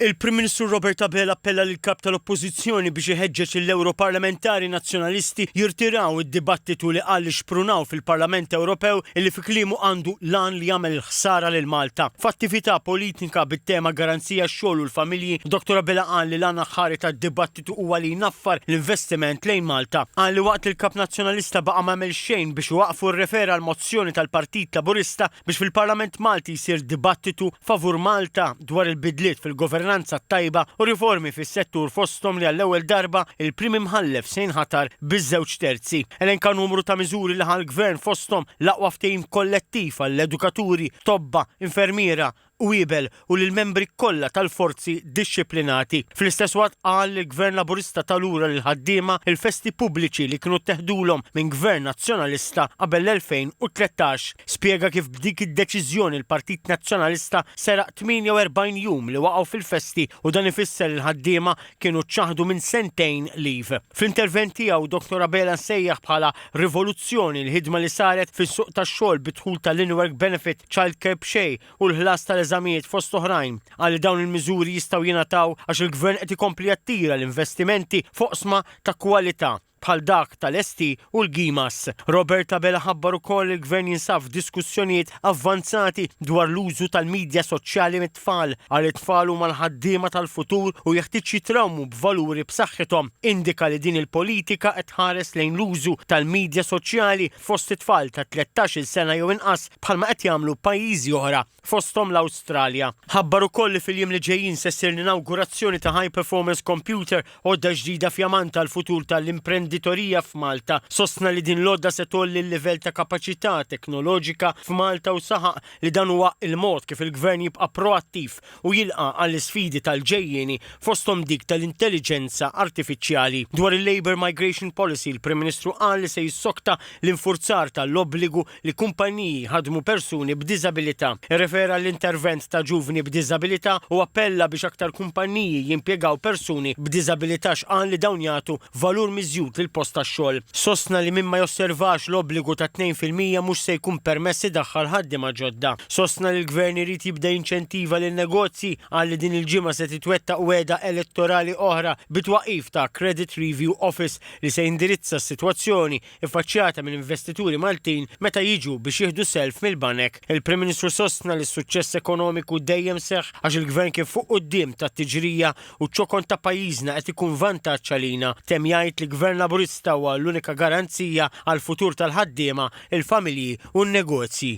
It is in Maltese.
Il-Prim Ministru Robert Abela appella lill-Kap tal-Oppożizzjoni biex iħeġġeġ lill-Ewroparlamentari Nazzjonalisti jirtiraw id-dibattitu li qal li xprunaw fil-Parlament Ewropew illi fi kliemu għandu l-għan li jagħmel il-ħsara lil Malta. F'attività politika bit-tema Garanzija għax-xogħol u l-familji, Dottor Abela qal li l-għan aħħari tad-dibattitu huwa li jnaffar l-investiment lejn Malta. Qal li waqt li l-Kap Nazzjonalista baqa' m'għamel xejn biex iwaqqfu rrefera għall-mozzjoni tal-Partit Laburista biex fil-Parlament Malti jsir dibattitu favur Malta dwar il-bidliet fil-governanza t-tajba u riformi fis-settur fosthom li għall-ewwel darba il-Prim Imħallef se jinħatar biż-żewġ terzi. Elenka numru ta' miżuri li ħa l-Gvern fosthom l-aqwa ftehim kollettiv għall-edukaturi, tobba, infermiera, qwiebel u lill-membri kollha tal-forzi dixxiplinati. Fl-istess waqt qal li l-Gvern Laburista ta lura lill-ħaddiema l-festi pubbliċi li kienu tteħdulhom minn Gvern Nazzjonalista qabel l-2013. Spjega kif b'dik id-deċiżjoni l-Partit Nazzjonalista seraq 48 jum li waqgħu fil-festi u dan ifisser li l-ħaddiema kienu ċċaħħdu minn sentejn leave. Fl-intervent tiegħu Dottor Abela sejjaħ bħala rivoluzzjoni l-ħidma li saret fis-suq tax-xogħol bid-dħul tal-in-work benefit, childcare b'xejn u l-ħlas tal-eżamijiet fost oħrajn. Qal li dawn il-miżuri jistgħu jingħataw għax il-Gvern qed ikompli jattira l-investimenti f'oqsma ta' kwalità bħal dak tal-ST u l-GIMAS. Robert Abela ħabbar ukoll li l-Gvern jinsab f'diskussjonijiet avvanzati dwar l-użu tal-midja soċjali mit-tfal. Qal li t-tfal huma l-ħaddiema tal-futur u jeħtieġ jitrawmu b'valuri b'saħħithom. Indika li din il-politika qed tħares lejn l-użu tal-midja soċjali fost it-tfal ta' 13-il sena jew inqas bħalma qed jagħmlu pajjiżi oħra fosthom l-Awstralja. Ħabbar ukoll li fil-jiem li ġejjin se ssir l-inawgurazzjoni ta' High Performance Computer, għodda ġdida fjamanta għall-futur tal-imprenditorija f'Malta. Sostna li din l-għodda se tgħolli l-livell ta' kapaċità teknoloġika f'Malta u saħaq li dan huwa l-mod kif il-Gvern jibqa' proattiv u jilqa' għall-isfidi tal-ġejjieni fosthom dik tal-intelliġenza artifiċjali. Dwar il-Labour Migration Policy, il-Prim Ministru qal li se jissokta l-infurzar tal-obbligu li kumpaniji jħaddmu persuni b'diżabilità. Irrefera għall-intervent ta' ġuvni b'diżabilità u appella biex aktar kumpaniji jimpjegaw persuni b'diżabilità x'qal li dawn jagħtu valur miżjud lill-post tax-xogħol. Sostna li min ma josservax l-obbligu ta' 2% mhux se jkun permess idaħħal ħaddiema ġodda. Sostna li l-Gvern irid jibda jinċentiva lin-negozji. Qal li din il-ġimgħa se titwettaq wegħda elettorali oħra bit-twaqqif ta' Credit Review Office li se jindirizza s-sitwazzjoni iffaċċjata minn investituri Maltin meta jiġu biex jieħdu self mill-banek. Il-Prim Ministru sostna li s-suċċess ekonomiku dejjem seħħ għax il-Gvern kien fuq quddiem tat-tiġrija u ċ-ċokon ta' pajjiżna qed ikun vantaġġ għalina. Temm jgħid li Gvern Laburista huwa l-unika garanzija għall-futur tal-ħaddiema, il-familji u n-negozji.